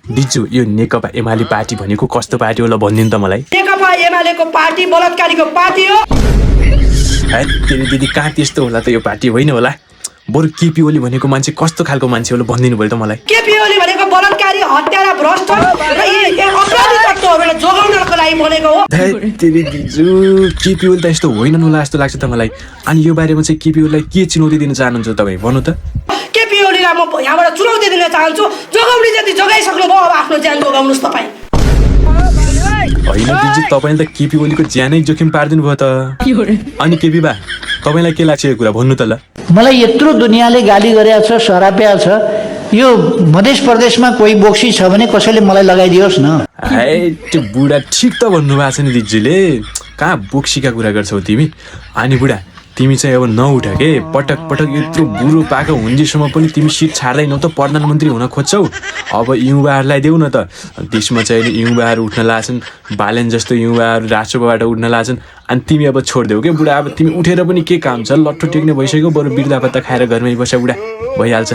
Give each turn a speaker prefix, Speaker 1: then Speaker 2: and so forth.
Speaker 1: दिजु यो नेकपा एमाले पार्टी भनेको कस्तो पार्टी होला भनिदिनु त मलाई।
Speaker 2: नेकपा एमालेको पार्टी बलात्कारीको पार्टी हो।
Speaker 1: तेरि दिदी कहाँ त्यस्तो होला त यो पार्टी होइन होला। बरु केपी ओली भनेको मान्छे कस्तो खालको मान्छे होला भनिदिनु भयो त मलाई।
Speaker 2: केपी ओली भनेको बलात्कारी हत्यारा भ्रष्ट र यी अपराधी तत्त्वहरूलाई जोगाउनको लागि बनेको हो।
Speaker 1: तेरि दिजु केपी ओली त यस्तो होइनन् होला जस्तो लाग्छ त मलाई। अनि यो बारेमा चाहिँ केपी ओलीलाई के चुनौती दिन चाहनुहुन्छ तपाईँ भन्नु त।
Speaker 2: केपी ओलीलाई म यहाँबाट चुनौती दिन चाहन्छु, जोगाउने जति जोगाइसक्नु भयो, अब आफ्नो ज्यान जोगाउनुहोस् तपाईँ।
Speaker 1: होइन दिजु तपाईँले त केपी ओलीको ज्यानै जोखिम पारिदिनु भयो त। अनि केपी बा तपाईँलाई के लाग्छ यो कुरा भन्नु त ल।
Speaker 3: मलाई यत्रो दुनियाँले गाली गरेको छ, सराप्या छ, यो मध्य प्रदेशमा कोही बोक्सी छ भने कसैले मलाई लगाइदियोस् न।
Speaker 1: त्यो बुढा ठिक त भन्नुभएको छ नि दिजुले। कहाँ बोक्सीका कुरा गर्छौ तिमी। अनि बुढा तिमी चाहिँ अब नउठ के, पटक पटक यत्रो बुढो पाएको हुन्जेसम्म पनि तिमी सिट छाड्दैनौ त, प्रधानमन्त्री हुन खोज्छौ। अब युवाहरूलाई देऊ न त। देशमा चाहिँ युवाहरू उठ्न लाग्छन्, बालेन जस्तो युवाहरू राष्ट्रबाट उठ्न लाग्छन्। अनि तिमी अब छोडिदेऊ के बुढा। अब तिमी उठेर पनि के काम छ, लट्ठो टेक्ने भइसक्यो, बरु बिर्दा पत्ता खाएर घरमै बस्या बुढा भइहाल्छ।